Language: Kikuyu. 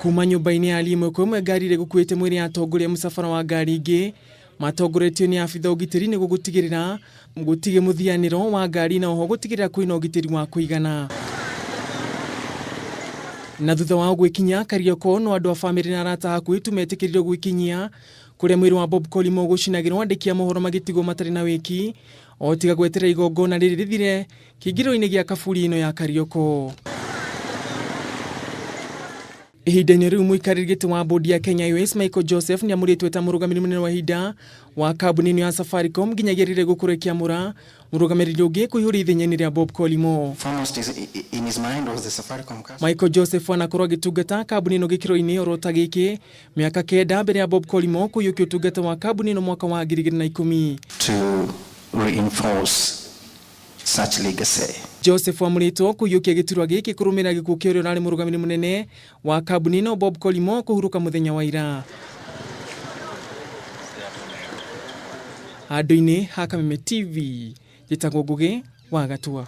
Kuma nyũmba-inĩ ya ĩmwe kwa ĩmwe ngari ĩrĩa ĩgũkuĩte mwĩrĩ yatongoria mũcabara wa ngari ingĩ matongoretio nĩ abitha ũgitĩri nĩguo gũtigĩrĩra gũtige mũthianĩro wa ngari na oho gũtigĩrĩra kwĩna ũgitĩri wa kũigana. Na thutha wao gwĩkinya Karioko no andũ a famĩlĩ na arata hakuhĩ tu metĩkĩririo gwĩkinyia kũrĩa mwĩrĩ wa Bob Collymore ũgũcinagĩrwo andĩki a mohoro magĩtigwo matarĩ na wĩki o tiga gweterera igongona rĩrĩ rĩthire kĩingĩrĩro-inĩ gĩa kaburi ĩno ya Karioko. Ihinda-inĩ rĩu mũikarĩri gĩtĩ wa bodi ya Kenya Airways Michael Joseph nĩamũrĩtwo ta mũrũgamĩrĩri mũnene wa ihinda wa kambuni ĩno ya Safaricom nginyagia rĩrĩa ĩgũkorwo ĩkĩamũra mũrũgamĩrĩri ũngĩ kũihũria ithenya-inĩ rĩa Bob Collymore. Foremost is, in his mind was the Safaricom customer. Michael Joseph anakorwo agĩtungata kambuni ĩno gĩkĩro-inĩ oro ta gĩkĩ mĩaka kenda mbere ya Bob Collymore kũiyũkia ũtungata wa kambuni ĩno mwaka wa 2010. To reinforce such legacy. Joseph amũrĩtwo kũiyũkia gĩturwa gĩkĩ kũrũmĩrĩra gĩkuũ kĩa ũrĩa ũrarĩ mũrũgamĩrĩri mũnene wa kambuni ĩno Bob Collymore kũhurũka mũthenya wa ira. Handũ-inĩ ha Kameme TV, njĩtagwo Ngũgĩ wa Gatua.